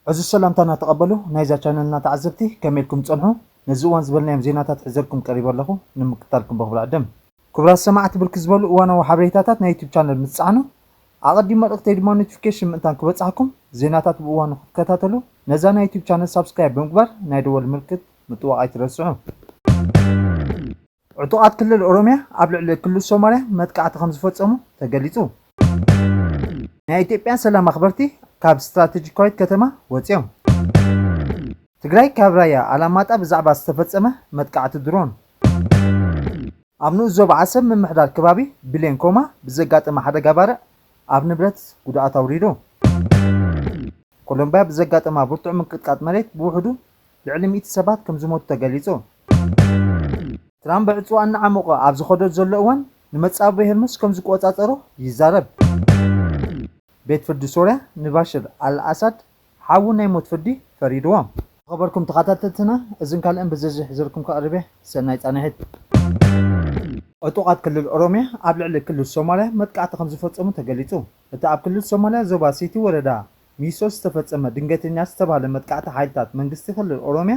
ዕዙዝ ሰላምታና ተቐበሉ ናይዛ ቻነልና ተዓዘብቲ፣ ከመይ ኢልኩም ትጸንሑ? ነዚ እዋን ዝበልናዮም ዜናታት ሒዘልኩም ቀሪበ ኣለኹ፣ ንምክታልኩም በኽብሪ ዕድም። ክቡራት ሰማዕቲ፣ ብርክት ዝበሉ እዋናዊ ሓበሬታታት ናይ ዩቱብ ቻነል ምስ ትጻዕኑ፣ ኣቐዲም መልእኽተይ ድማ ኖቲፊኬሽን ምእንታን ክበጽሓኩም፣ ዜናታት ብእዋኑ ክትከታተሉ፣ ነዛ ናይ ዩቱብ ቻነል ሳብስክራይብ ብምግባር ናይ ደወል ምልክት ምጥዋቕ ኣይትረስዑ። ዕጡቓት ክልል ኦሮሚያ ኣብ ልዕሊ ክልል ሶማልያ መጥቃዕቲ ከም ዝፈጸሙ ተገሊጹ። ናይ ኢትዮጵያ ሰላም ኣኽበርቲ ካብ ስትራቴጂካዊት ከተማ ወጺኦም። ትግራይ ካብ ራያ ኣላማጣ ብዛዕባ ዝተፈጸመ መጥቃዕቲ ድሮን። ኣብ ንኡስ ዞባ ዓሰብ ምምሕዳር ከባቢ ብሌን ኮማ ብዘጋጠመ ሓደጋ ባርዕ ኣብ ንብረት ጉድኣት ኣውሪዱ። ኮሎምቢያ ብዘጋጠማ ብርቱዕ ምንቅጥቃጥ መሬት ብውሕዱ ልዕሊ ሚእቲ ሰባት ከም ዝሞቱ ተገሊጹ። ትራምፕ ዕጽዋ እናዓሞቐ ኣብ ዝኸደሉ ዘሎ እዋን ንመጻብቦ ሄርሙዝ ከም ዝቆጻጸሮ ይዛረብ። ቤት ፍርዲ ሶርያ ንባሽር ኣል ኣሳድ ሓዉ ናይ ሞት ፍርዲ ፈሪድዎ። ዝኸበርኩም ተኸታተልትና፣ እዝን ካልእን ብዝርዝር ሒዘልኩም ከቕርብ እየ። ሰናይ ጻንሒት። ዕጡቓት ክልል ኦሮሚያ ኣብ ልዕሊ ክልል ሶማልያ መጥቃዕቲ ከም ዝፈጸሙ ተገሊጹ። እቲ ኣብ ክልል ሶማልያ ዞባ ሲቲ ወረዳ ሚሶ ዝተፈጸመ ድንገተኛ ዝተባህለ መጥቃዕቲ ሓይልታት መንግስቲ ክልል ኦሮሚያ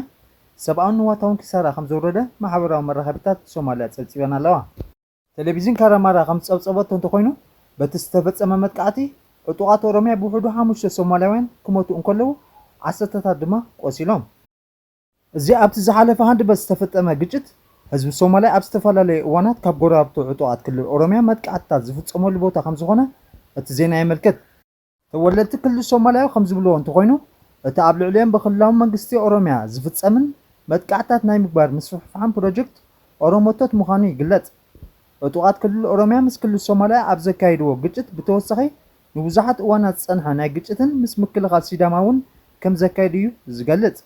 ሰብኣውን ንዋታውን ኪሳራ ከም ዘውረደ ማሕበራዊ መራኸቢታት ሶማልያ ጸብጺበን ኣለዋ። ቴሌቪዥን ካራማራ ከም ዝጸብጸበቶ እንተኾይኑ፣ በቲ ዝተፈጸመ መጥቃዕቲ ዕጡቓት ኦሮሚያ ብውሕዱ ሓሙሽተ ሶማልያውያን ክሞቱ እንከለዉ፣ ዓሰርተታት ድማ ቆሲሎም። እዚ ኣብቲ ዝሓለፈ ሃንደበት ዝተፈጸመ ግጭት፣ ህዝቢ ሶማልያ ኣብ ዝተፈላለዩ እዋናት ካብ ጎረባብቱ ዕጡቓት ክልል ኦሮሚያ መጥቃዕትታት ዝፍጸመሉ ቦታ ከም ዝኾነ እቲ ዜና የመልክት። ተወለድቲ ክልል ሶማልያ ከም ዝብልዎ እንተኾይኑ፣ እቲ ኣብ ልዕሊኦም ብክልላዊ መንግስቲ ኦሮሚያ ዝፍጸምን መጥቃዕትታት ናይ ምግባር ምስፍሕፋሕን ፕሮጀክት ኦሮሞቶት ምዃኑ ይግለጽ። ዕጡቓት ክልል ኦሮሚያ ምስ ክልል ሶማልያ ኣብ ዘካየድዎ ግጭት ብተወሳኺ ንብዙሓት እዋናት ዝጸንሐ ናይ ግጭትን ምስ ምክልኻል ሲዳማ እውን ከም ዘካየዱ እዩ ዝገልጽ።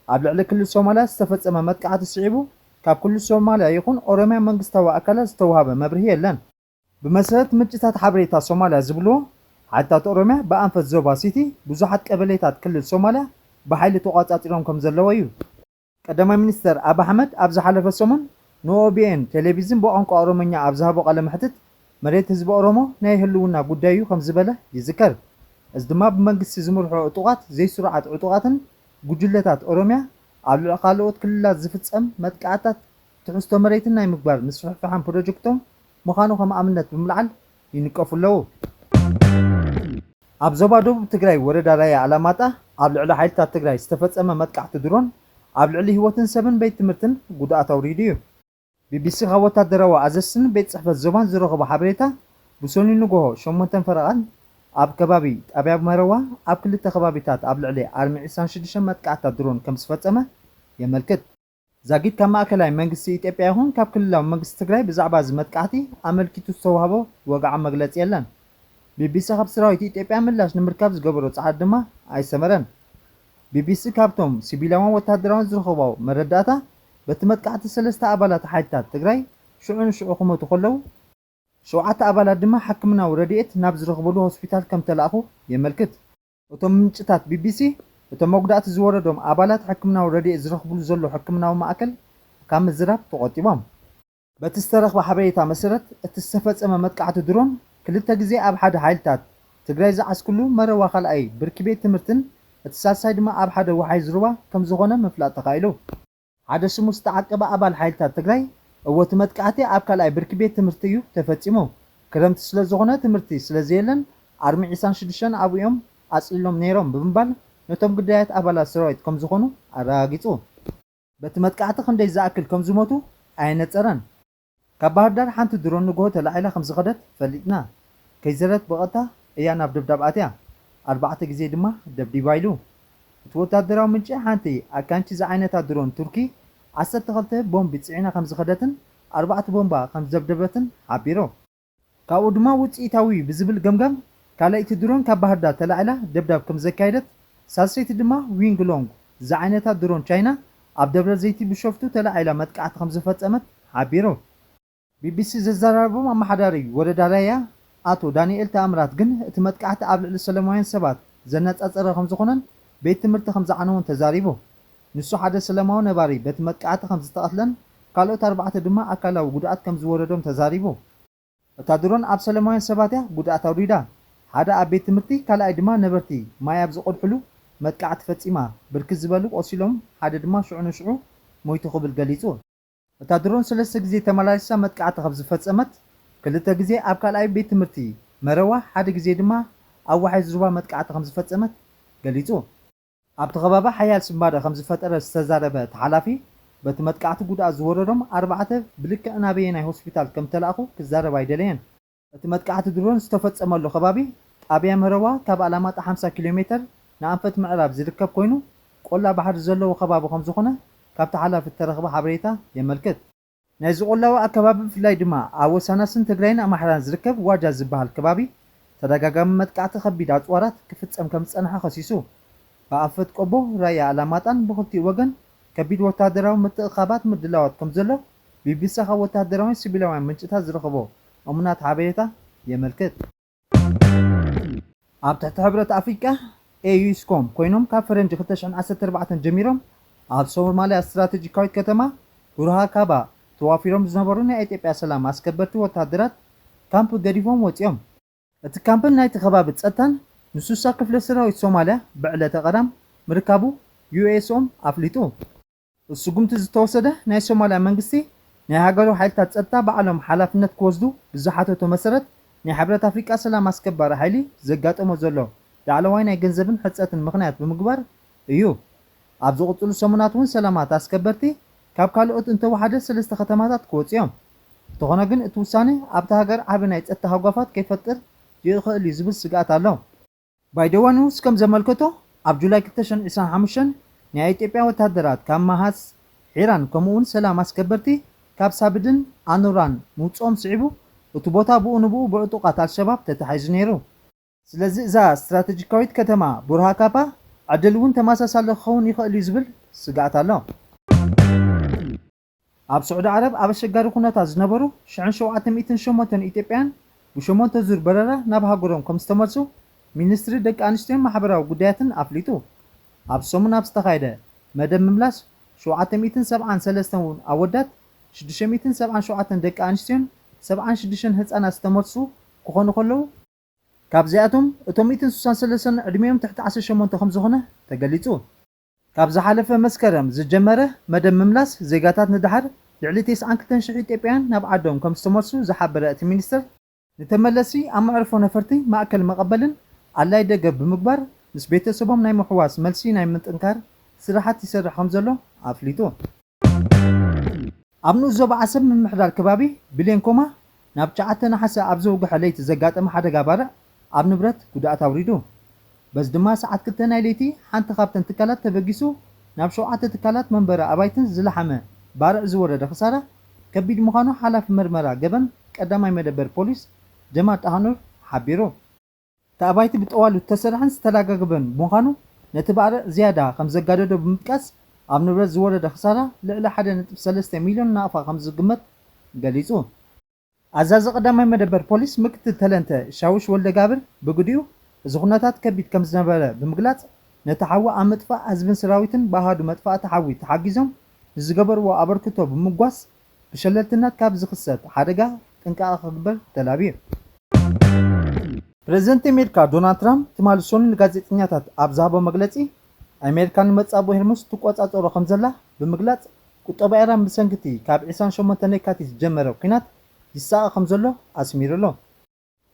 ኣብ ልዕሊ ክልል ሶማልያ ዝተፈጸመ መጥቃዕቲ ስዒቡ ካብ ክልል ሶማልያ ይኹን ኦሮሚያ መንግስታዊ ኣካላት ዝተዋህበ መብርሂ የለን። ብመሰረት ምንጭታት ሓበሬታ ሶማልያ ዝብልዎ፣ ሓይልታት ኦሮሚያ ብኣንፈት ዞባ ሲቲ ብዙሓት ቀበሌታት ክልል ሶማልያ ብሓይሊ ተቖጻጺሮም ከም ዘለዉ እዩ። ቀዳማይ ሚኒስተር ኣብ ኣሕመድ ኣብ ዝሓለፈ ሰሙን ንኦቢኤን ቴሌቪዝን ብቋንቋ ኦሮምኛ ኣብ ዝሃቦ ቃለ መሕትት፣ መሬት ህዝቢ ኦሮሞ ናይ ህልውና ጉዳይ እዩ ከም ዝበለ ይዝከር። እዚ ድማ ብመንግስቲ ዝምርሑ ዕጡቓት ዘይስሩዓት ዕጡቓትን ጉጅለታት ኦሮሚያ ኣብ ልዕሊ ካልኦት ክልላት ዝፍጸም መጥቃዕታት ትሕዝቶ መሬትን ናይ ምግባር ምስፍሕፋሕን ፕሮጀክቶም ምዃኑ ከም ኣብነት ብምልዓል ይንቀፉ ኣለዉ። ኣብ ዞባ ደቡብ ትግራይ ወረዳ ራያ ኣላማጣ ኣብ ልዕሊ ሓይልታት ትግራይ ዝተፈጸመ መጥቃዕቲ ድሮን ኣብ ልዕሊ ህይወትን ሰብን ቤት ትምህርትን ጉድኣት ኣውሪዱ እዩ። ቢቢሲ ካብ ወታደራዊ ኣዘዝትን ቤት ጽሕፈት ዞባን ዝረኸቦ ሓበሬታ፣ ብሰኑይ ንግሆ ሸሞንተን ፈረቓን ኣብ ከባቢ ጣብያ መረዋ ኣብ ክልተ ከባቢታት ኣብ ልዕሊ ኣርሚ ዕስራን ሽዱሽተን መጥቃዕትታት ድሮን ከም ዝፈጸመ የመልክት። ዛጊት ካብ ማእከላይ መንግስቲ ኢትዮጵያ ይኹን ካብ ክልላዊ መንግስቲ ትግራይ ብዛዕባ እዚ መጥቃዕቲ ኣመልኪቱ ዝተዋህቦ ወግዓዊ መግለጺ የለን። ቢቢሲ ካብ ሰራዊት ኢትዮጵያ ምላሽ ንምርካብ ዝገበሮ ጻዕሪ ድማ ኣይሰመረን። ቢቢሲ ካብቶም ሲቪላውን ወታደራውን ዝረኸቦ መረዳእታ፣ በቲ መጥቃዕቲ ሰለስተ ኣባላት ሓይልታት ትግራይ ሽዑ ንሽዑ ክሞቱ ከለዉ፣ ሸውዓተ ኣባላት ድማ ሕክምናዊ ረድኤት ናብ ዝረኽበሉ ሆስፒታል ከም ተላእኹ የመልክት። እቶም ምንጭታት ቢቢሲ፣ እቶም መጉዳእቲ ዝወረዶም ኣባላት ሕክምናዊ ረድኤት ዝረኽብሉ ዘሎ ሕክምናዊ ማእከል ካብ ምዝራብ ተቖጢቦም። በቲ ዝተረኽበ ሓበሬታ መሰረት፣ እቲ ዝተፈጸመ መጥቃዕቲ ድሮን ክልተ ግዜ ኣብ ሓደ ሓይልታት ትግራይ ዝዓስክሉ መረዋ ካልኣይ ብርኪ ቤት ትምህርትን እቲ ሳልሳይ ድማ ኣብ ሓደ ወሓይዝ ሩባ ከም ዝኾነ ምፍላጥ ተኻኢሉ። ሓደ ስሙ ዝተዓቀበ ኣባል ሓይልታት ትግራይ፣ "እወ፣ እቲ መጥቃዕቲ ኣብ ካልኣይ ብርኪ ቤት ትምህርቲ እዩ ተፈጺሙ። ክረምቲ ስለ ዝኾነ ትምህርቲ ስለ ዘየለን፣ ኣርሚ ዕስራን ሽዱሽተን ኣብኡ እዮም ኣጽሊሎም ነይሮም" ብምባል ነቶም ግዳያት ኣባላት ሰራዊት ከም ዝኾኑ ኣረጋጊጹ። በቲ መጥቃዕቲ ክንደይ ዝኣክል ከም ዝሞቱ ኣየነጸረን። ካብ ባህር ዳር ሓንቲ ድሮን ንግሆ ተላዒላ ከም ዝኸደት ፈሊጥና። ከይዘረት ብቐጥታ እያ ናብ ደብዳብ ኣትያ። ኣርባዕተ ግዜ ድማ ደብዲባ ኢሉ። እቲ ወታደራዊ ምንጪ፣ ሓንቲ ኣካንቺ ዝዓይነታ ድሮን ቱርኪ ዓሰርተ ክልተ ቦምብ ጽዒና ከም ዝኸደትን ኣርባዕተ ቦምባ ከም ዝደብደበትን ሓቢሩ። ካብኡ ድማ ውጽኢታዊ እዩ ብዝብል ገምጋም፣ ካልኣይቲ ድሮን ካብ ባህር ዳር ተላዒላ ደብዳብ ከም ዘካየደት፣ ሳልሰይቲ ድማ ዊንግ ሎንግ ዝዓይነታ ድሮን ቻይና ኣብ ደብረ ዘይቲ ቢሾፍቱ ተላዒላ መጥቃዕቲ ከም ዝፈጸመት ሓቢሩ። ቢቢሲ ዘዘራረቦም ኣመሓዳሪ ወረዳ ራያ ኣቶ ዳንኤል ተኣምራት ግን፣ እቲ መጥቃዕቲ ኣብ ልዕሊ ሰላማውያን ሰባት ዘነጻጸረ ከም ዝኾነን ቤት ትምህርቲ ከም ዝዓነወን ተዛሪቡ። ንሱ ሓደ ሰላማዊ ነባሪ በቲ መጥቃዕቲ ከም ዝተቐትለን ካልኦት ኣርባዕተ ድማ ኣካላዊ ጉድኣት ከም ዝወረዶም ተዛሪቡ። እታ ድሮን ኣብ ሰላማውያን ሰባት እያ ጉድኣት ኣውሪዳ። ሓደ ኣብ ቤት ትምህርቲ፣ ካልኣይ ድማ ነበርቲ ማይ ኣብ ዝቐድሕሉ መጥቃዕቲ ፈጺማ። ብርክት ዝበሉ ቆሲሎም፣ ሓደ ድማ ሽዑ ንሽዑ ሞይቱ ክብል ገሊጹ። እታ ድሮን ሰለስተ ግዜ ተመላሊሳ መጥቃዕቲ ከም ዝፈጸመት፣ ክልተ ግዜ ኣብ ካልኣይ ቤት ትምህርቲ መረዋ፣ ሓደ ግዜ ድማ ኣብ ዋሕዚ ሩባ መጥቃዕቲ ከም ዝፈጸመት ገሊጹ። ኣብቲ ከባቢ ሓያል ስንባደ ከም ዝፈጠረ ዝተዛረበ እቲ ሓላፊ፣ በቲ መጥቃዕቲ ጉድኣት ዝወረዶም ኣርባዕተ ብልክዕ ናበየናይ ሆስፒታል ከም ተላእኹ ክዛረብ ኣይደለየን። እቲ መጥቃዕቲ ድሮን ዝተፈጸመሉ ከባቢ ጣብያ መረዋ ካብ ኣላማጣ ሓምሳ ኪሎ ሜተር ንኣንፈት ምዕራብ ዝርከብ ኮይኑ፣ ቆላ ባሕሪ ዘለዎ ከባቢ ከም ዝኾነ ካብቲ ሓላፊ እተረኽበ ሓበሬታ የመልክት። ናይዚ ቆላዊ ኣከባቢ ብፍላይ ድማ ኣብ ወሳናስን ትግራይን ኣምሓራን ዝርከብ ዋጃ ዝበሃል ከባቢ ተደጋጋሚ መጥቃዕቲ ከቢድ ኣጽዋራት ክፍጸም ከም ዝጸንሐ ከሲሱ። ብኣንፈት ቆቦ፣ ራያ ኣላማጣን ብኽልቲኡ ወገን ከቢድ ወታደራዊ ምትእኽኻባት ምድላዋት ከም ዘሎ ቢቢሲ ካብ ወታደራውያን ሲቪላውያን ምንጭታት ዝረኸቦ እሙናት ሓበሬታ የመልክት። ኣብ ትሕቲ ሕብረት ኣፍሪቃ ኤዩስኮም ኮይኖም ካብ ፈረንጂ ክልተ ሽሕን ዓሰርተ ኣርባዕተን ጀሚሮም ኣብ ሶማልያ ስትራቴጂካዊት ከተማ ቡርሃካባ ተዋፊሮም ዝነበሩ ናይ ኢትዮጵያ ሰላም ኣስከበርቲ ወታደራት ካምፕ ገዲፎም ወፂኦም። እቲ ካምፕን ናይቲ ከባቢ ጸጥታን ንሱሳ ክፍለ ሰራዊት ሶማልያ ብዕለተ ቀዳም ምርካቡ ዩኤስኦም ኣፍሊጡ። እቲ ስጉምቲ ዝተወሰደ ናይ ሶማልያ መንግስቲ ናይ ሃገሩ ሓይልታት ጸጥታ ባዕሎም ሓላፍነት ክወስዱ ብዝሓተቶ መሰረት ናይ ሕብረት ኣፍሪቃ ሰላም ኣስከባሪ ሓይሊ ዘጋጠሞ ዘሎ ላዕለዋይ ናይ ገንዘብን ሕጸትን ምኽንያት ብምግባር እዩ። ኣብ ዝቕጽሉ ሰሙናት እውን ሰላማት ኣስከበርቲ ካብ ካልኦት እንተወሓደ ሰለስተ ከተማታት ክወጹ እዮም። እንተኾነ ግን እቲ ውሳኔ ኣብታ ሃገር ዓቢ ናይ ጸጥታ ሃጓፋት ከይፈጥር ይኽእል እዩ ዝብል ስግኣት ኣሎ። ባይደዋ ኒውስ ከም ዘመልከቶ፣ ኣብ ጁላይ ክልተ ሽሕን ዕስራን ሓሙሽተን ናይ ኢትዮጵያ ወታደራት ካብ መሃስ ሒራን ከምኡ እውን ሰላም ኣስከበርቲ ካብ ሳብድን ኣኑራን ምውፅኦም ስዒቡ፣ እቲ ቦታ ብኡ ንብኡ ብዕጡቓት ኣልሸባብ ተታሒዙ ነይሩ። ስለዚ እዛ ስትራቴጂካዊት ከተማ ቡርሃካባ ዕድል እውን ተመሳሳሊ ክኸውን ይኽእል እዩ ዝብል ስግኣት ኣሎ። ኣብ ስዑዲ ዓረብ ኣብ ኣሸጋሪ ኩነታት ዝነበሩ ሽሕን ሸውዓተ ሚእትን ሸሞንተን ኢትዮጵያን ብሸሞንተ ዙር በረራ ናብ ሃገሮም ከም ዝተመልሱ ሚኒስትሪ ደቂ ኣንስትዮን ማሕበራዊ ጉዳያትን ኣፍሊጡ። ኣብ ሰሙን ኣብ ዝተኻየደ መደብ ምምላስ ሸውዓተ ሚእትን ሰብዓን ሰለስተን እውን ኣወዳት፣ ሽዱሽተ ሚእትን ሰብዓን ሸውዓተን ደቂ ኣንስትዮን ሰብዓን ሽዱሽተን ህጻናት ዝተመልሱ ክኾኑ ከለዉ፣ ካብዚኣቶም እቶም ሚእትን ስሳን ሰለስተን ዕድሚኦም ትሕቲ ዓሰርተ ሸሞንተ ከም ዝኾነ ተገሊጹ። ካብ ዝሓለፈ መስከረም ዝጀመረ መደብ ምምላስ ዜጋታት ንደሓር ልዕሊ ተስዓን ክልተን ሽሕ ኢትዮጵያውያን ናብ ዓዶም ከም ዝተመልሱ ዝሓበረ እቲ ሚኒስትር፣ ንተመለስቲ ኣብ መዕርፎ ነፈርቲ ማእከል መቐበልን ኣድላይ ደገፍ ብምግባር ምስ ቤተሰቦም ናይ ምሕዋስ መልሲ ናይ ምጥንካር ስራሓት ይሰርሕ ከም ዘሎ ኣፍሊጡ። ኣብ ንኡስ ዞባ ዓሰብ ምምሕዳር ከባቢ ብሌን ኮማ ናብ ትሽዓተ ነሓሰ ኣብ ዘውግሐ ለይቲ ዘጋጠመ ሓደጋ ባርዕ ኣብ ንብረት ጉድኣት ኣውሪዱ። በዚ ድማ ሰዓት ክልተ ናይ ለይቲ ሓንቲ ካብተን ትካላት ተበጊሱ ናብ ሸውዓተ ትካላት መንበሪ ኣባይትን ዝለሓመ ባርዕ ዝወረደ ክሳራ ከቢድ ምዃኑ ሓላፊ መርመራ ገበን ቀዳማይ መደበር ፖሊስ ጀማል ጣሃኑር ሓቢሩ። እቲ ኣባይቲ ብጠዋሉ ዝተሰርሐን ዝተላጋገበን ብምዃኑ ነቲ ባርዕ ዝያዳ ከም ዘጋደዶ ብምጥቃስ፣ ኣብ ንብረት ዝወረደ ክሳራ ልዕሊ ሓደ ነጥቢ ሰለስተ ሚልዮን ናቕፋ ከም ዝግመት ገሊጹ። ኣዛዚ ቀዳማይ መደበር ፖሊስ ምክትል ተለንተ ሻውሽ ወልደጋብር ብግዲኡ፣ እዚ ኩነታት ከቢድ ከም ዝነበረ ብምግላጽ፣ ነቲ ሓዊ ኣብ ምጥፋእ ህዝብን ሰራዊትን ብኣሃዱ መጥፋእቲ ሓዊ ተሓጊዞም ንዝገበርዎ ኣበርክቶ ብምምጓስ፣ ብሸለልትነት ካብ ዝኽሰት ሓደጋ ጥንቃቐ ክግበር ተላብዩ። ፕረዚደንት ኣሜሪካ ዶናልድ ትራምፕ ትማሊ ሰኑይ ንጋዜጠኛታት ኣብ ዝሃቦ መግለጺ፣ ኣሜሪካ ንመጻብቦ ሄርሙዝ ትቆጻጸሮ ከም ዘላ ብምግላጽ፣ ቁጠባ ኢራን ብሰንኪ እቲ ካብ ዕስራን ሸሞንተን ለካቲት ዝጀመረ ኲናት ይሳቐ ከም ዘሎ ኣስሚሩ ኣሎ።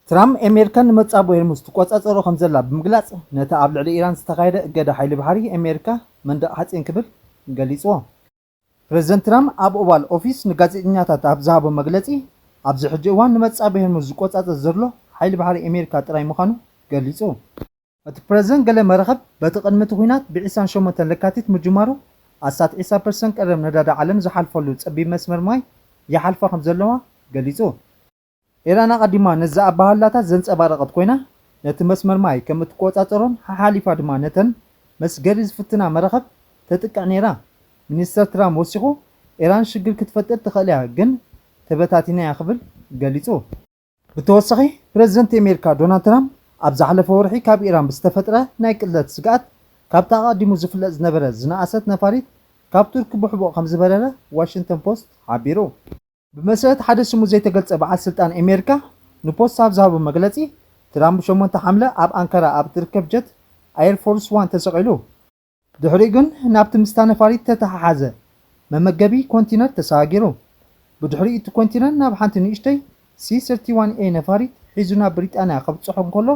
ትራምፕ ኣሜሪካ ንመጻብቦ ሄርሙዝ ትቆጻጸሮ ከም ዘላ ብምግላጽ፣ ነቲ ኣብ ልዕሊ ኢራን ዝተኻየደ እገዳ ሓይሊ ባሕሪ ኣሜሪካ መንደቕ ሓጺን ክብል ገሊጽዎ። ፕረዚደንት ትራምፕ ኣብ ኦቫል ኦፊስ ንጋዜጠኛታት ኣብ ዝሃቦ መግለጺ፣ ኣብዚ ሕጂ እዋን ንመጻብቦ ሄርሙዝ ዝቆጻጸር ዘሎ ሓይሊ ባሕሪ ኣሜሪካ ጥራይ ምዃኑ ገሊጹ። እቲ ፕረዚደንት ገለ መራኽብ በቲ ቅድሚ እቲ ኲናት ብ ዕስራን ሸሞንተን ለካቲት ምጅማሩ ኣስታት ዕስራ ፐርሰንት ቀረብ ነዳዲ ዓለም ዝሓልፈሉ ጸቢብ መስመር ማይ ይሓልፋ ከም ዘለዋ ገሊጹ። ኢራን ኣቐዲማ ነዚ ኣበሃህላታት ዘንጸባረቐት ኮይና፣ ነቲ መስመር ማይ ከም እትቆጻጸሮን ሓሓሊፋ ድማ ነተን መስገሪ ዝፍትና መራኽብ ተጥቅዕ ነይራ። ሚኒስተር ትራምፕ ወሲኹ፣ ኢራን ሽግር ክትፈጥር ትኽእል እያ፣ ግን ተበታቲና እያ ክብል ገሊጹ። ብተወሳኺ፣ ፕረዚደንት ኣሜሪካ ዶናልድ ትራምፕ ኣብ ዝሓለፈ ወርሒ ካብ ኢራን ብዝተፈጥረ ናይ ቅለት ስግኣት፣ ካብቲ ኣቐዲሙ ዝፍለጥ ዝነበረ ዝነኣሰት ነፋሪት ካብ ቱርኪ ብሕቡእ ከም ዝበረረ ዋሽንግተን ፖስት ሓቢሩ። ብመሰረት ሓደ ስሙ ዘይተገልጸ በዓል ስልጣን ኣሜሪካ ንፖስት ኣብ ዝሃቦ መግለጺ፣ ትራምፕ ብ ሸሞንተ ሓምለ ኣብ ኣንካራ ኣብ እትርከብ ጀት ኣየር ፎርስ ዋን ተሰቒሉ። ድሕሪኡ ግን ናብቲ ምስታ ነፋሪት ተተሓሓዘ መመገቢ ኮንቲነር ተሰጋጊሩ። ብድሕሪኡ እቲ ኮንቲነር ናብ ሓንቲ ንእሽተይ ሲ ሰርቲዋን ኤ ነፋሪት ሒዙ ናብ ብሪጣንያ ከብጽሖ እንከሎ፣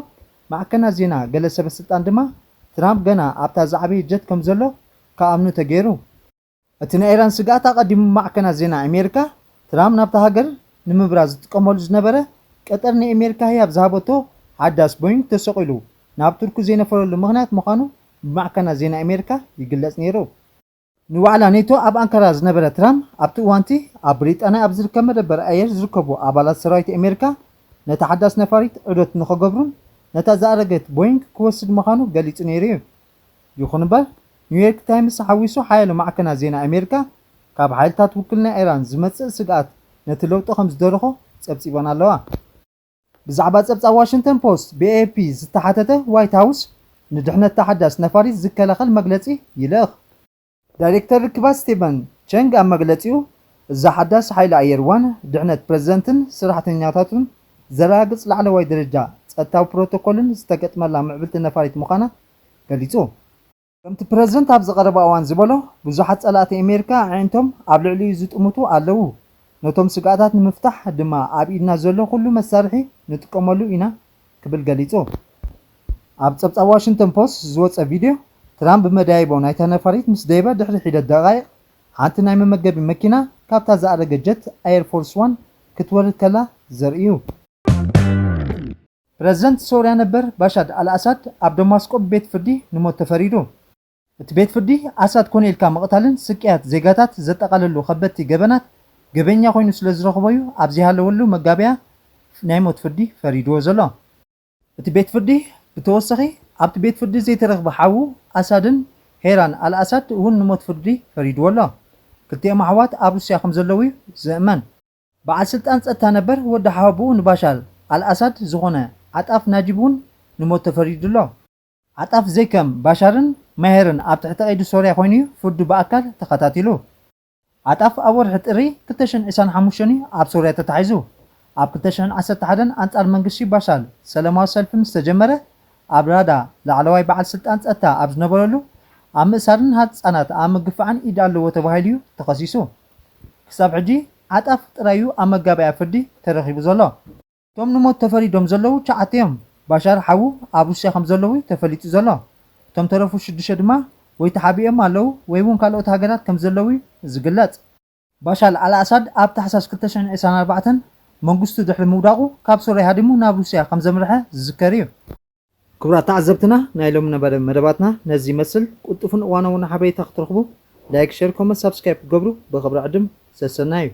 ማዕከናት ዜና ገለ ሰበ ስልጣን ድማ ትራምፕ ገና ኣብታ ዝዓበየ ጀት ከም ዘሎ ክኣምኑ ተገይሩ። እቲ ናይ ኢራን ስግኣት ኣቐዲሙ ማዕከናት ዜና ኣሜሪካ፣ ትራምፕ ናብታ ሃገር ንምብራር ዝጥቀመሉ ዝነበረ ቀጠር ንኣሜሪካ ህያብ ዝሃበቶ ሓዳስ ቦይንግ ተሰቒሉ ናብ ቱርኪ ዘይነፈረሉ ምኽንያት ምዃኑ ብማዕከናት ዜና ኣሜሪካ ይግለጽ ነይሩ። ንዋዕላ ኔቶ ኣብ ኣንካራ ዝነበረ ትራምፕ፣ ኣብቲ እዋንቲ ኣብ ብሪጣንያ ኣብ ዝርከብ መደበር ኣየር ዝርከቡ ኣባላት ሰራዊት ኣሜሪካ ነታ ሓዳስ ነፋሪት ዑደት ንኸገብሩን ነታ ዝኣረገት ቦይንግ ክወስድ ምዃኑ ገሊጹ ነይሩ እዩ። ይኹን እምበር፣ ኒውዮርክ ታይምስ ሓዊሱ ሓያሎ ማዕከናት ዜና ኣሜሪካ፣ ካብ ሓይልታት ውክልና ኢራን ዝመጽእ ስግኣት ነቲ ለውጢ ከም ዝደረኾ ጸብጺበን ኣለዋ። ብዛዕባ ጸብጻብ ዋሽንግተን ፖስት ብኤ ኤፍ ፒ ዝተሓተተ ዋይት ሃውስ፣ ንድሕነት እታ ሓዳስ ነፋሪት ዝከላኸል መግለጺ ይልእኽ። ዳይሬክተር ርክባት ስቴቨን ቸንግ ኣብ መግለጺኡ፣ እዛ ሓዳስ ሓይሊ ኣየር ዋን ድሕነት ፕረዚደንትን ሰራሕተኛታቱን ዘረጋግጽ ላዕለዋይ ደረጃ ጸጥታዊ ፕሮቶኮልን ዝተገጥመላ ምዕብልቲ ነፋሪት ምዃና ገሊጹ። ከምቲ ፕረዚደንት ኣብ ዝቐረበ እዋን ዝበሎ፣ ብዙሓት ጸላእቲ ኣሜሪካ ኣዒንቶም ኣብ ልዕሊኡ ዝጥምቱ ኣለዉ። ነቶም ስግኣታት ንምፍታሕ ድማ ኣብ ኢድና ዘሎ ኩሉ መሳርሒ ንጥቀመሉ ኢና ክብል ገሊጹ። ኣብ ጸብጻብ ዋሽንግተን ፖስት ዝወጸ ቪድዮ፣ ትራምፕ ብመዳይቦ ናይታ ነፋሪት ምስ ደይበ ድሕሪ ሒደት ደቓይቕ፣ ሓንቲ ናይ መመገቢ መኪና ካብታ ዝኣረገ ጀት ኣየር ፎርስ ዋን ክትወርድ ከላ ዘርእዩ። ፕረዚደንት ሶርያ ነበር ባሻር ኣልኣሳድ ኣብ ደማስቆ ብቤት ፍርዲ ንሞት ተፈሪዱ። እቲ ቤት ፍርዲ፣ ኣሳድ ኮነ ኢልካ ምቕታልን ስቅያት ዜጋታት ዘጠቓለሉ ከበድቲ ገበናት ገበኛ ኮይኑ ስለ ዝረኽቦ'ዩ ኣብ ዘይሃለወሉ መጋብያ ናይ ሞት ፍርዲ ፈሪድዎ ዘሎ። እቲ ቤት ፍርዲ ብተወሳኺ፣ ኣብቲ ቤት ፍርዲ ዘይተረኽበ ሓዉ ኣሳድን ሄራን ኣልኣሳድ እውን ንሞት ፍርዲ ፈሪድዎ ኣሎ። ክልቲኦም ኣሕዋት ኣብ ሩስያ ከም ዘለዉ እዩ ዝእመን። በዓል ስልጣን ጸጥታ ነበር ወዲ ሓወቦኡ ንባሻር ኣልኣሳድ ዝኾነ ዓጣፍ ናጂብ እውን ንሞት ተፈሪዱ ኣሎ። ዓጣፍ ዘይከም ባሻርን ማሄርን ኣብ ትሕቲ ቀይዲ ሶርያ ኮይኑ እዩ ፍርዱ ብኣካል ተኸታቲሉ። ዓጣፍ ኣብ ወርሒ ጥሪ ክልተ ሽሕን ዕስራን ሓሙሽተን እዩ ኣብ ሶርያ ተታሒዙ። ኣብ ክልተ ሽሕን ዓሰርተ ሓደን ኣንጻር መንግስቲ ባሻር ሰላማዊ ሰልፊ ምስ ተጀመረ፣ ኣብ ራዳ ላዕለዋይ በዓል ስልጣን ጸጥታ ኣብ ዝነበረሉ፣ ኣብ ምእሳርን ህጻናት ኣብ ምግፋዕን ኢድ ኣለዎ ተባሂሉ እዩ ተኸሲሱ። ክሳብ ሕጂ ዓጣፍ ጥራይ እዩ ኣብ መጋበያ ፍርዲ ተረኺቡ ዘሎ። እቶም ንሞት ተፈሪዶም ዘለዉ ትሽዓተ እዮም። ባሻር ሓዉ ኣብ ሩስያ ከም ዘለዉ እዩ ተፈሊጡ ዘሎ። እቶም ተረፉ ሽዱሽተ ድማ ወይ ተሓቢኦም ኣለዉ ወይ እውን ካልኦት ሃገራት ከም ዘለዉ እዩ ዝግለጽ። ባሻር ኣልኣሳድ ኣብ ታሕሳስ ክልተ ሽሕን ዕስራን ኣርባዕተን መንግስቱ ድሕሪ ምውዳቑ ካብ ሶርያ ሃዲሙ ናብ ሩስያ ከም ዘምርሐ ዝዝከር እዩ። ክቡራት ተዓዘብትና፣ ናይ ሎሚ ነበረ መደባትና ነዚ ይመስል። ቅልጡፍን እዋናውን ሓበሬታ ክትረኽቡ ላይክ፣ ሸር፣ ኮመንት፣ ሳብስክራይብ ክትገብሩ ብኽብሪ ዕድም ሰሰናዩ።